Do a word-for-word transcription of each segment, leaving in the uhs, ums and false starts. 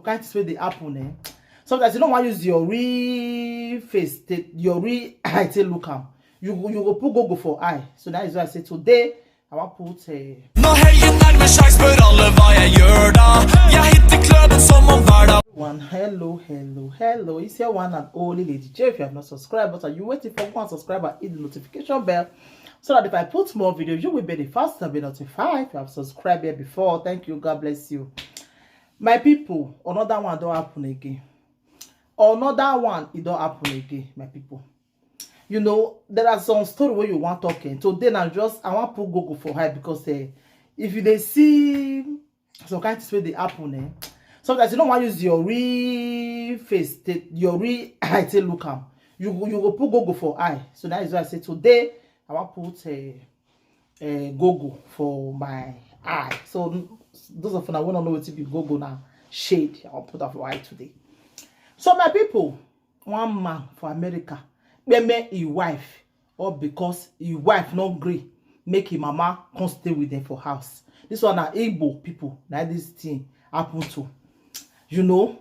That is where they happen, eh? Sometimes you don't want to use your real face, take your real eye, take look am. You go, you go put gogo for eye. So that is why I say today I want put uh, Nå heier jeg nærmest skeis, spør alle hva jeg gjør da. Jeg hitter kløden som om hver dag. One. Hello, hello, hello. It's your one and only Lady J. If you have not subscribed, what are you waiting for? Go and subscribe and hit the notification bell so that if I put more videos, you will be the first to be notified. If you have subscribed here before, thank you. God bless you. My people, another one don't happen again. Another one, it don't happen again, my people. You know, there are some story where you want talking. Today now just I want put Google for her because uh, if you they see some kind of way they happen, eh? Sometimes you don't want to use your real face, take your real eye, take look am. You go- you go put Google for eye. So that is why I say today I want put uh, uh, Google for my eye. So n- those of you that want to know what to be Google now, shade. I want put that for eye today. So my people, one man for America, kpeme his wife, or because his wife no gree make his mama come stay with them for house. This one na Igbo people. Now this thing happen to, you know.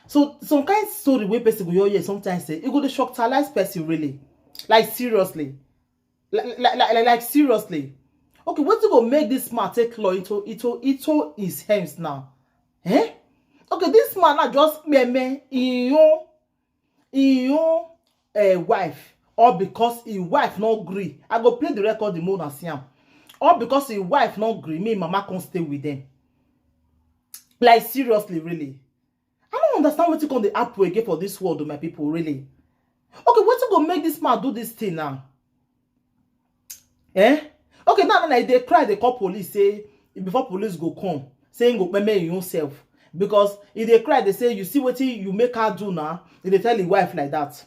So some kind story wey person go hear sometimes say e go dey shockalize person really, like seriously, like like like, like seriously. Okay, wetin go make this man take law into into into his hands now? Eh? Okay, this man now just kpeme his own his own uh, wife, or because his wife no gree. I go play the record the more I see am. Or because his wife no gree, me mama come stay with them. Like seriously, really. I don't understand what you call the apple again for this world, my people, really. Okay, what you go make this man do this thing now? Eh? Okay, now now they cry, they call police, say before police go come, say he go kpeme himself. Because if they cry, they say, you see what you make her do now, they tell the wife like that.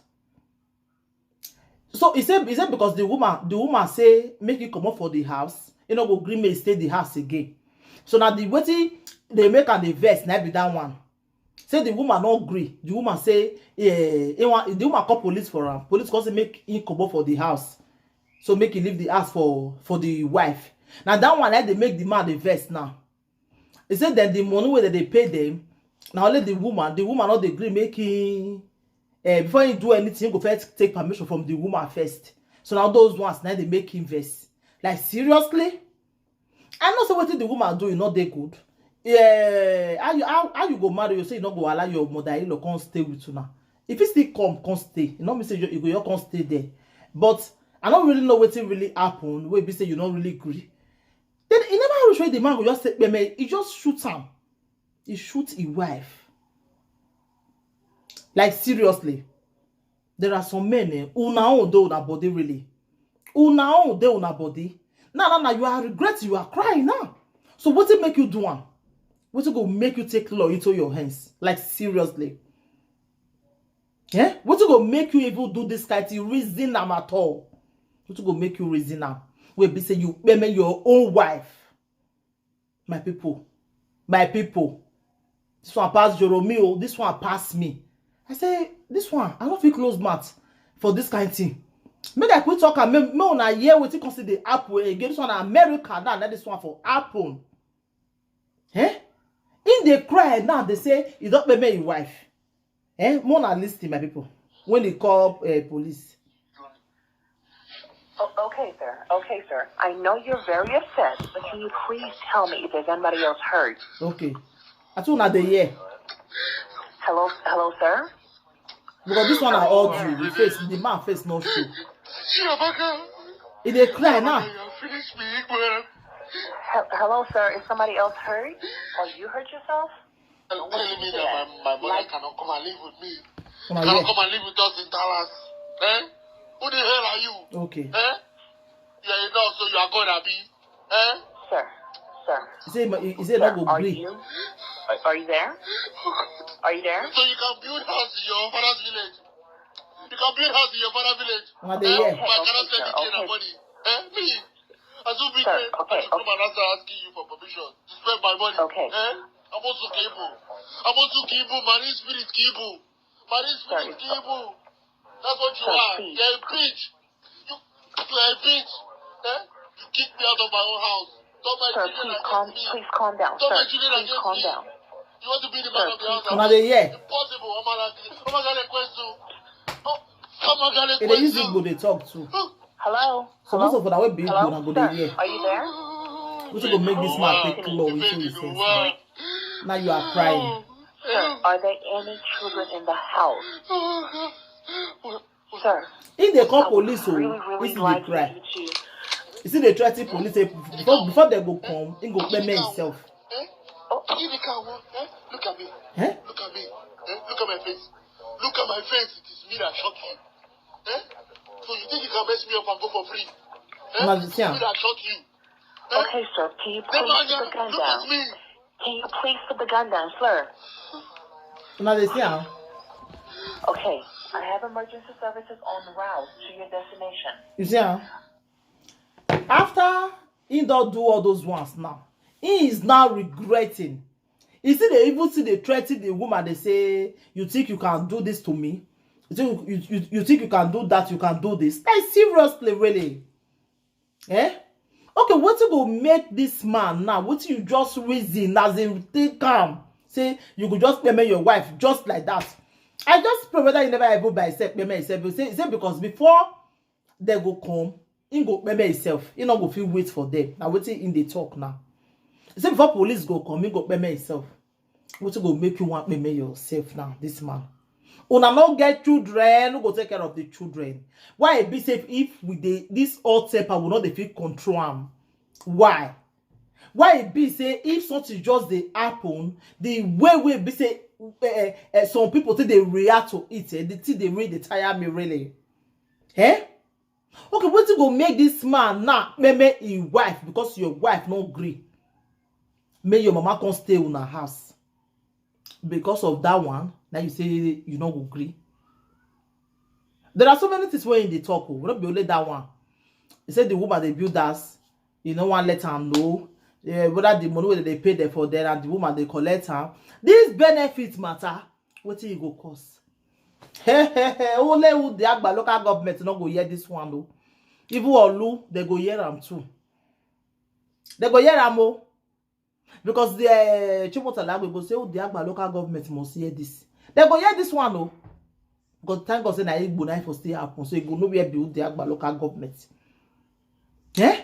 So he said, he said because the woman, the woman say make him comot for the house, you know, go gree make he stay the house again. So now the wetin they make am dey vex na be that one. Say the woman no gree. The woman say, eh, he want, the woman call police for am. Police come say make him comot for the house. So make he leave the house for for the wife. Now that one like they make the man dey vex now. He said that the money wey dem dey pay them, now only the woman, the woman no dey gree make him uh, before he do anything, he go first take permission from the woman first. So now those ones now they make him vex. Like seriously? I know say wetin the woman do, e no dey good. Yeah, how you how, how you go marry? You say you no go allow your mother-in-law come stay with you now. If he still come, come stay. You know me say you, you go you come stay there. But I don't really know wetin really happen. Wey be say you no really gree. Then he never reach where the man go just say, man, he just shoot am. He shoot his wife. Like seriously, there are some men. Eh, una own dey una body really. Una own dey una body. Now, now, now you are regret, you are crying now. So what will make you do one? What go make you take law into your hands? Like seriously. Eh? What go make you even do this kind of reason am at all? What go make you reason am? Wey be say you kpeme your own wife. My people, my people, this one pass Jerome o, this one pass me. I say this one, I no fit close mouth for this kind thing. Make I quick talk am, make make una hear wetin come still dey happen again. This one na America now, na this one for happen. Eh? Im dey cry now, dey say e don kpeme im wife. Eh? Make una listen, my people. When he call uh, police. Oh, okay, sir. Okay, sir. I know you're very upset, but can you please tell me if there's anybody else hurt? Okay. I told una dey hear. Hello, hello, sir. Because this one I audio, the face, the man face no show. Chiamaka, E dey cry now. You finish me, Igwe. He- hello, sir. Is somebody else hurt? Or you hurt yourself? Are you telling me that my, my mother cannot come and live with me? Una Cannot hear. Come and live with us in Dallas? Eh? Who the hell are you? Okay. Eh? You are enough, so you are God, Abi. Eh? Sir, sir. He say he say no go Are gree. you? Are, are you there? Are you there? So you can build house in your father's village. You can build house in your father's village. Una dey hear. But I cannot send it to Okay. anybody. Eh? Me? As you be Sir, there, okay, I should come and start asking you for permission to spend my money. Okay. Eh? Amosu Kibu. Amosu Kibu, marine spirit Kibu. Marine spirit Sorry. Kibu. That's what you Sir, are. please. You're a bitch. You, you're a bitch. Eh? You kicked me out of my own house. Don't my Sir, children please against calm. Me. Please calm down, Don't sir. my children Please against calm me. Down. You want to be the man of the house? Una dey hear? Impossible. Omagale question. Oh, Omagale E dey use question. Igbo dey talk too. Hello? So most of una wey be Igbo Hello? na go dey hear. Are you there? Wetin go make this man take law into his hands now? Now you are crying. Sir, are there any children in the house? Sir, If they call I would police, oh, really, really if they like cry. you to You see, they threaten police. Say before, before they go come, he go payment himself. Eh? Oh, you the coward. Eh? Look at me. Eh? Look at me. Eh? Look at my face. Look at my face. It is me that shot you. Eh? So you think you can mess me up and go for free? Eh? Una It dey is see am? Me that shot you. Eh? Okay, sir, can you Then please man, put the gun look at down? Me. Can you please put the gun down, sir? Una dey see am? Okay, I have emergency services en route to your destination. You see am? After he don do all those ones now, he is now regretting. You see, they even see, they threaten the woman. They say, "You think you can do this to me? You think you, you, you think you can do that? You can do this?" Like, seriously, really? Eh? Okay, wetin go make this man now? Wetin you just reason as in think am? Say you go just payment your wife just like that. I just pray whether you never even by yourself payment yourself. You say, say because before they go come, he go payment himself. He no go fit wait for them. Now wetin he dey talk now? He say before police go come, he go payment himself. Wetin go make you want payment yourself now, this man? Una no get children, who go take care of the children? Why e be say if we dey this hot temper, we no dey fit control am? Why? Why e be say if something just dey happen, the way wey be say eh, eh, eh, some people take dey react to it, eh, the thing dey really dey tire me really. Eh? Okay, wetin go make this man now payment him wife because your wife no gree? Make your mama come stay una house. Because of that one, now you say you no go gree. There are so many things wey he dey talk o, no be only that one. He say the woman dey build house, you no wan let am know. Eh, whether the money wey they pay them for there and the woman dey collect am. This benefit matter, wetin e go cost? Hey, hey, hey, only who the Agba local government no go hear this one o. Even Olu, they go hear am too. They go hear am o. Because the uh, Chimota Lagwe go say, "Oh, the Agba local government must hear this." They go hear this one o. Because thank God say na Igbo na for still happen. So e go know where be the Agba local government. Eh?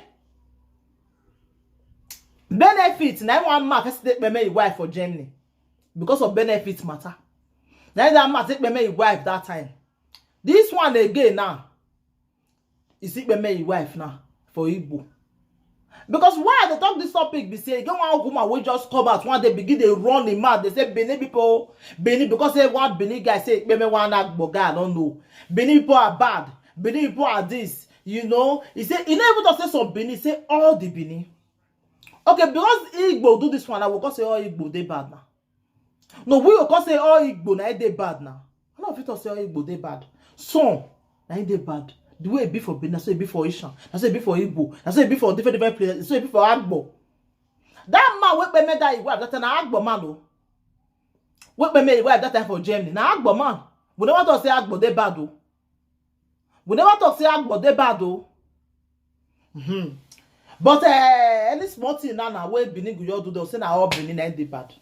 Benefit, na one man first take payment his wife for Germany. Because of benefit matter. Na that man take payment his wife that time. This one again now, e still payment his wife now for Igbo. Because why I dey talk this topic be say, e get one woman wey just come out one day begin dey run him mouth. They say Benin people, Benin, because say one Benin guy say e payment one Agbo guy, I don't know. Benin people are bad. Benin people are this. You know, he say, he never talk say some Benin, say all the Benin. Okay, because Igbo do this one, I will come say all Igbo dey bad now. No, we go come say all Igbo na dey bad now. I no fit talk say all Igbo dey bad. Some na dey bad. The way e be for Benin, na so e be for Ishan, na so e be for Igbo, na so e be for different different places, na so e be for Agbo. That man wey payment that his wife, that na Agbo man o. Wey payment his wife that time for Germany, na Agbo man. We never talk say Agbo dey bad o. We never talk say Agbo dey bad o. Mm-hmm. But uh, any small thing now, now wey Benin go just do, they'll say na all Benin na dey bad.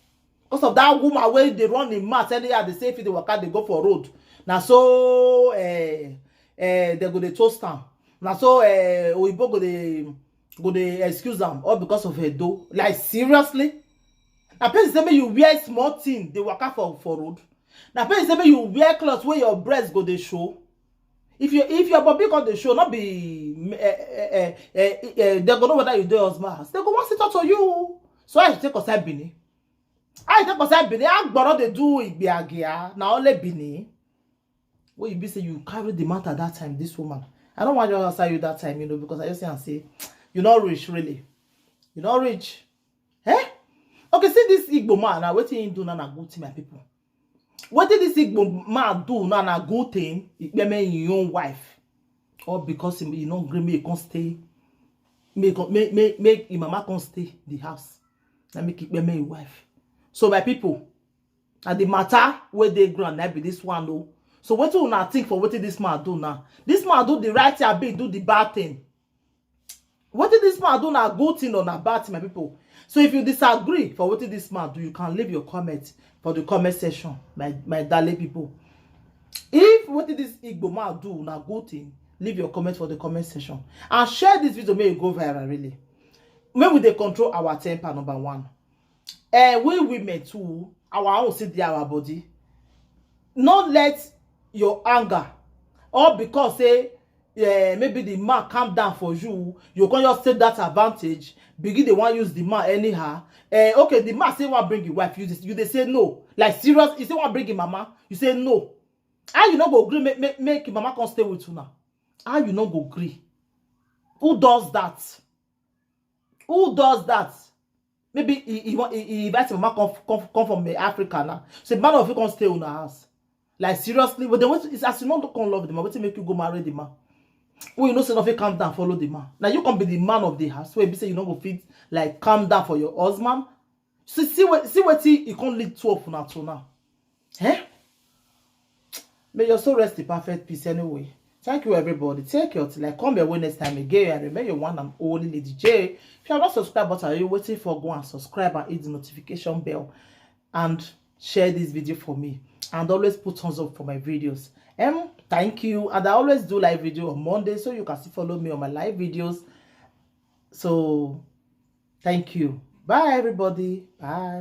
Because of that woman wey dey run him mouth, anyhow they say if they waka, they go for road. Na so uh, uh, they go dey toast am. Na so uh, Oyibo go dey go dey excuse am all because of Edo. Like seriously? Na person say make you wear small thing, dey waka for for road. Na person say make you wear cloth wey your breast go dey show. If you if your body come dey show, not be uh, uh, uh, uh, uh, they go know whether you dey husband house. They go want sit out to you. So I take outside Benin. I take outside Benin. Agboro dey do igbiagia na only Benin. When you be say you carry the matter that time, this woman. I don't want to answer you that time, you know, because I just say and say you not rich really. You not rich. Eh? Okay, see this Igbo man now. Wetin he do now na good thing, my people. Wetin this Igbo man do now na good thing. He payment his own wife. Or because he, he no gree make he come stay. Make, make, make, make his mama come stay the house. Na make he payment his wife. So my people, and the matter wey dey ground na be this one o. So wetin una think for wetin this man do now? This man do the right thing, abi do the bad thing? Wetin this man do na good thing or na bad thing, my people? So if you disagree for wetin this man do, you can leave your comment for the comment section, my my darling people. If wetin this Igbo man do na good thing, leave your comment for the comment section and share this video, make e go viral really. Make we dey control our temper, number one. Eh, we women too, our own still dey our body. No let your anger, or because say, eh, maybe the man calm down for you, you can just take that advantage, begin dey wan use the man anyhow. Eh, okay, the man say wan bring him wife, you dey, you dey say no. Like, serious, he say wan bring him mama, you say no. How you no go gree make, make, make him mama come stay with una? How you no go gree? Who does that? Who does that? Maybe he, he, wa- he, he invite him mama come, come, come from, eh, Africa now. Say, man of you come stay una house. Like, seriously, but then what is, as you no come love the man, wetin make you go marry the man? When you know say no fit calm down, follow the man. Now you come be the man of the house. So e be say you no go fit, like, calm down for your husband. See, see what, see wetin e come lead to up una to now. Eh? May your soul rest in perfect peace anyway. Thank you, everybody. Take care till I come your way next time again. I remain your one and only Lady J. If you have not subscribed, what are you waiting for? Go and subscribe and hit the notification bell and share this video for me. And always put thumbs up for my videos. Um, thank you. And I always do live video on Monday, so you can still follow me on my live videos. So, thank you. Bye, everybody. Bye.